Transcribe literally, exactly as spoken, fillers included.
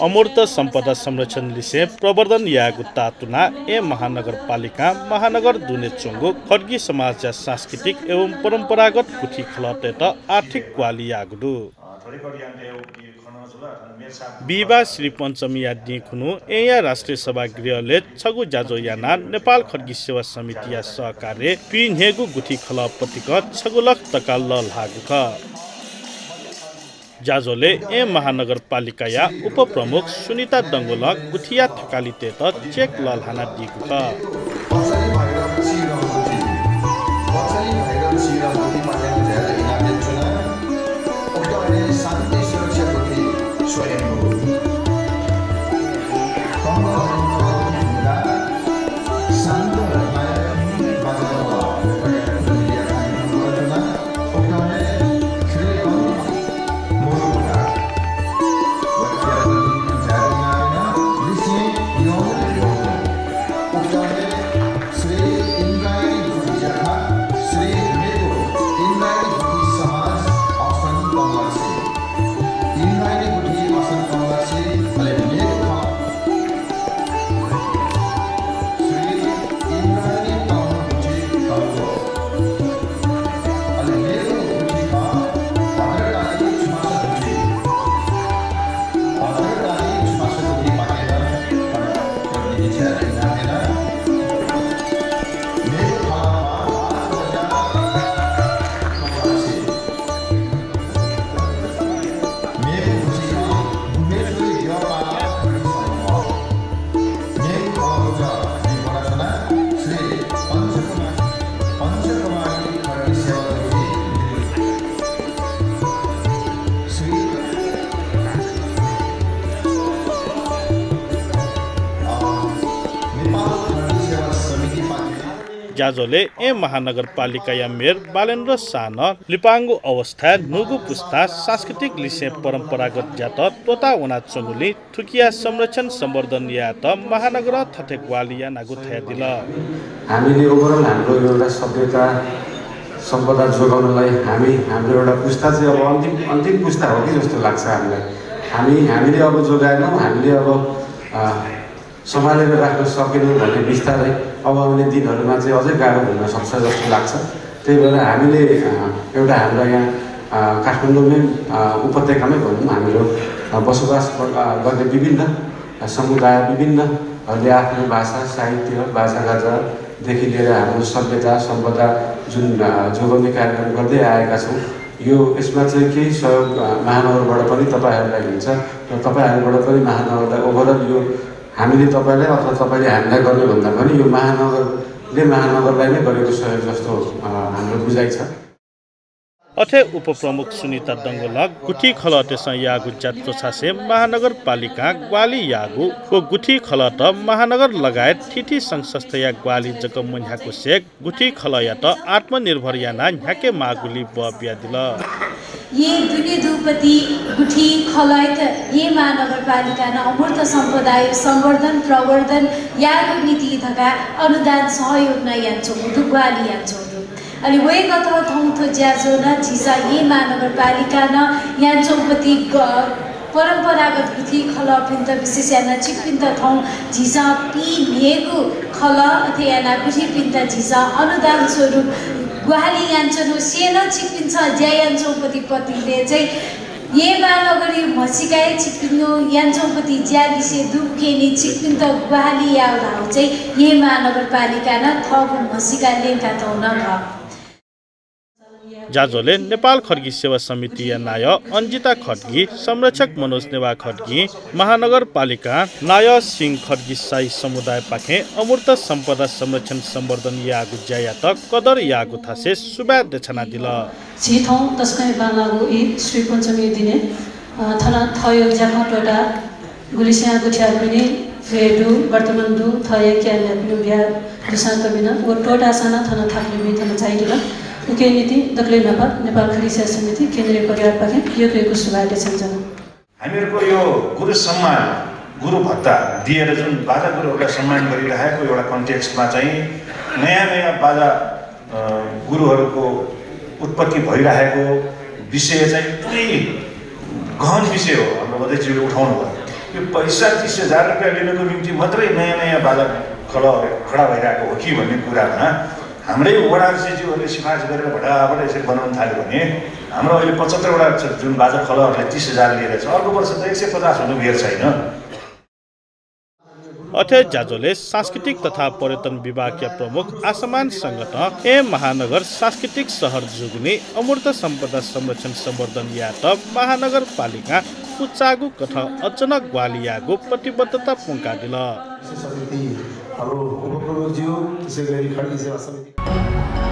अमूर्त सम्पदा संरक्षण लिसें प्रवर्धन यायेगु तातुना येँ महानगरपालिकां महानगर दुने च्वंगु खड्गी समाजया सांस्कृतिक एवं परम्परागत गुथि खलःतय्त आर्थिक ग्वाहालि याःगु दु। बिहिबाः श्री पञ्चमीया दिं खुन्हु येँया राष्ट्रिय सभागृहलय् छगू ज्याझ्वः यानाः नेपाल खड्गी सेवा समितिया सहकार्यय् पीन्हय्गू गुथि खलः पतिकं छगू लख तका लःल्हाःगु खः। ज्याझ्वलय् येँ महानगरपालिकाया उपप्रमुख सुनिता डंगोलं गुथिया थकालितय्त चेक लःल्हानादीगु खः। ज्याझ्वलय् येँ महानगरपालिकाया मेयर बालेन्द्र शाहं लिपांगु अवस्थाय् न्हूगु पुस्तां सांस्कृतिक लिसें परम्परागत ज्यात त्वःता वनाच्वंगुलिं थुकिया संरक्षण संवर्धन यायेत महानगरं थथे ग्वाहालि यानागु धयादिल। हामीले overall हाम्रो एउटा सभ्यता सम्पदा जोगाउनलाई हामी, हाम्रो एउटा पुस्ता चाहिँ अब अन्तिम, अन्तिम पुस्ता हो कि जस्तो लाग्छ हामीलाई। हामी, हामीले अब जोगाएनौँ, हामीले अब, अ, सम्हालेर राख्न सकेनौँ भने बिस्तारै अब आउने दिनहरूमा चाहिँ अझै गाह्रो हुन सक्छ जस्तो लाग्छ। त्यही भएर हामीले, अ, एउटा हाम्रा यहाँ, अ, काठमाडौँमै, अ, उपत्यकामै भनौँ, हामीहरू, अ, बसोबास गर-, अ, गर्ने विभिन्न, अ, समुदाय, विभिन्नहरूले आफ्नो भाषा, साहित्य, बाजागाजादेखि लिएर हाम्रो सभ्यता, सम्पदा जुन, अ, जोगाउने कार्यक्रम गर्दै आएका छौँ। यो, यसमा चाहिँ केही सहयोग, अ, महानगरबाट पनि तपाईँहरूलाई हुन्छ र तपाईँहरूबाट पनि महानगरलाई overall यो हामीले तपाईँलाई अथवा तपाईँले हामीलाई गर्ने भन्दा पनि यो महानगरले महानगरलाई नै गरेको सहयोग जस्तो, अ, हाम्रो बुझाइ छ। अथे उपप्रमुख सुनिता डंगोलं गुथि खलःतय्सं याःगु ज्या च्वछासें महानगरपालिकां ग्वाहालि याःगु व गुथि खलःत महानगर लगायत थीथी संघ संस्थाया ग्वाहालि जक मन्ह्याकुसें गुथि खलःयात आत्मनिर्भर यानाः न्ह्याके माःगुलिइ बः बियादिल। येँ दुने दुपति गुथि खलःयात येँ महानगरपालिकां नं अमूर्त सम्पदाया संवर्धन प्रवर्धन यायेगु निंतिं धकाः अनुदान सहयोग नं यानाच्वंगु दु, ग्वाहालि यानाच्वंगु दु। अले वय्कःयात थौं थ्व ज्याझ्वः नं झीसं येँ महानगरपालिकां नं यानाच्वंपति ग-, परम्परागत गुथि खलःपिन्त, विशेष यानाः छिकपिन्त थौं झीसं पीन्हय्गू खलः अथे यानाः गुथिपिन्त झीसं अनुदान स्वरूप ग्वाहालि यानाच्वनागु। सुं नं छिकपिन्सं ज्या यानाच्वंपति पतिले चाहिँ येँ महानगरया म्हसीका हे छिकपिनिगु यानाच्वंपति ज्या लिसे दुगु खँय् निंतिं छिकपिन्त ग्वाहालि यायेगु धाःगु चाहिँ येँ महानगरपालिकां नं थःगु म्हसीका ल्यंकातःगु नं खः। ज्याझ्वलय् नेपाल खड्गी सेवा समितिया नायः अन्जिता खड्गी, संरक्षक मनोज नेवाः खड्गी, महानगरपालिकां नायः सिंह खड्गी शाही समुदायपाखें अमूर्त सम्पदा संरक्षण संवर्धन याःगु ज्यायात कदर याःगु थासय् सुभाय् देछानादिल। झी थौं तसकं बांलाःगु ई श्री पञ्चमी दिने, अ, थन थःगु ज्याखँ त्वःता गुलिस्यां गुथियाःपिनि हे दु, वर्तमान दु, थः हे क्यनेमाःपिनि बिया दुसां तबिन व त्वःतासां नं थन थाकुलिपिं थन झायादिल। उकिया निंतिं दकलय् न्हापां नेपाल खड्गी सेवा समिति केन्द्रीय परिवारपाखें यक्व यक्व सुभाय् देछानाच्वना। हामीहरूको यो गुरु सम्मान, गुरु भत्ता दिएर जुन बाजा गुरुहरूलाई सम्मान गरिरहेको एउटा context मा चाहिँ नयाँ नयाँ बाजा, अ, गुरुहरूको उत्पत्ति भइरहेको विषय चाहिँ पुरै गहन विषय हो। हाम्रो अध्यक्षज्यूले उठाउनुभयो। यो पैसा तीस हजार रुपियाँ लिनको निम्ति मात्रै नयाँ नयाँ बाजा खलः खडा भइरहेको हो कि भन्ने कुरामा हाम्रै वडाध्यक्षज्यूहरूले सिफारिस गरेर भटाभट यसरी बनाउन थाल्यो भने हाम्रो अहिले पचहत्तर वडा छ, जुन बाजा खलःहरूले तीस हजार लिइरहेछ, अर्को वर्ष त एक सय पचास हुनु बेर छैन। अथे ज्याझ्वलय् सांस्कृतिक तथा पर्यटन विभागया प्रमुख आसमान संघतं येँ महानगर सांस्कृतिक शहर जूगुलिं अमूर्त सम्पदा संरक्षण संवर्धन यायेत महानगरपालिकां पुचाःगु कथं अचानक ग्वाहालि यायेगु प्रतिबद्धता प्वंकादिल। समिति हाम्रो उपप्रमुखज्यू, त्यसै गरी खड्गी सेवा समिति।